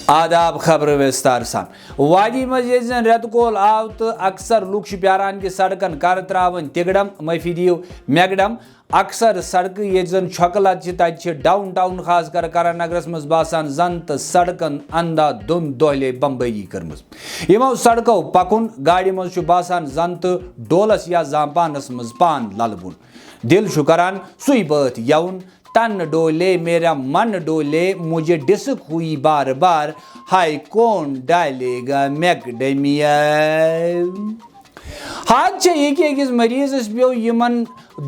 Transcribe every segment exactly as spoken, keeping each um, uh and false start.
آداب، خبرٕ وِستار سان۔ وادی منٛز ییٚتہِ زَن رٮ۪تہٕ کول آو تہٕ اکثر لُکھ چھِ پیاران کہِ سڑکن کر ترٛاوٕنۍ تِگڑم، معٲفی دِیِو، میگڑم۔ اکثر سڑکہٕ ییٚتہِ زَن چھۄکہٕ لد چھِ، تَتہِ چھِ ڈاؤن ٹاؤن، خاص کر کرن نگرس منٛز، باسان زَن تہٕ سڑکن اندھا دھند دۄہلے بمبٲری کٔرمٕژ۔ یِمو سڑکو پکُن گاڑِ منٛز چھُ باسان زَن تہٕ ڈولس یا زامپانس منٛز پان للہٕ بوٚن۔ دل چھُ کران سُے بٲتھ گٮ۪وُن، تن ڈولے میرا من ڈولے، مجھے ڈسک ہوئی بار بار، ہائے کون ڈالے گا میکڈمیا۔ حال چھےٚ یہِ کہِ أکِس مریضس پیوٚو یِمن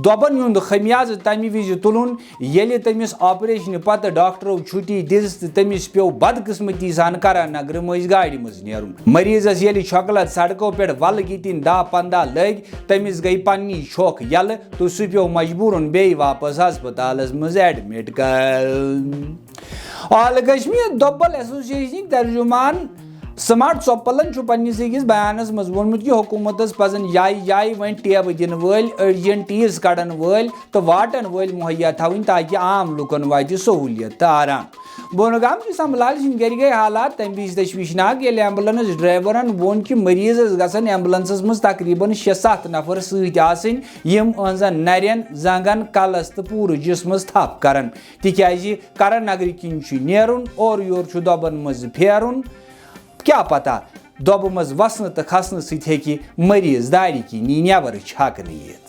دۄبن ہُنٛد خمیازٕ تمہِ وِزِ تُلُن، ییٚلہِ تٔمِس آپریشنہٕ پتہٕ ڈاکٹرو چھُٹی دِژ تہٕ تٔمِس پیوٚو بدقٕسمتی سان کرن نگرٕ مٔنٛزۍ گاڑِ منٛز نیرُن۔ مریضس ییٚلہِ چھۄکہٕ لد سڑکو پٮ۪ٹھ ولہٕ کِتِنۍ دَہ پنٛداہ لٔگۍ، تٔمِس گٔیہِ پننی چھۄکھ یلہٕ تہٕ سُہ پیوٚو مجبوٗرن بیٚیہِ واپس ہسپتالس منٛز ایڈمٹ کرُن۔ آل کشمیر دۄبل ایسوسیشنٕکۍ ترجمان سمارٹ ژۄپلن چھُ پننِس أکِس بیانس منٛز ووٚنمُت کہِ حکوٗمتس پزن جایہِ جایہِ وۄنۍ ٹیبہٕ دِنہٕ وٲلۍ، أڈجن ٹیٖس کڑن وٲلۍ تہٕ واٹن وٲلۍ مہیا تھاوٕنۍ، تاکہِ عام لوٗکن واتہِ سہوٗلیت تہٕ آرام۔ بونہٕ گام کِس امبلال سٕنٛدِ گرِ گٔے حالات تمہِ وِزِ تشویشناک، ییٚلہِ ایمبولینس ڈرائیورن ووٚن کہِ مریضس گژھن ایمبولینسس منٛز تقریباً شےٚ ستھ نفر سۭتۍ آسٕنۍ، یِم أہنٛزن نرٮ۪ن، زنٛگن، کلس تہٕ پوٗرٕ جسمس تھپھ کرن، تِکیازِ کرن نگرٕ کِنۍ چھُ نیرُن، اورٕ یور چھُ دۄبن منٛز پھیرُن۔ کیٛاہ پتہ، دۄبہٕ منٛز وسنہٕ تہٕ کھسنہٕ سۭتۍ ہیٚکہِ مریض دارِ کِنی نٮ۪بر چھکنہٕ یِتھ۔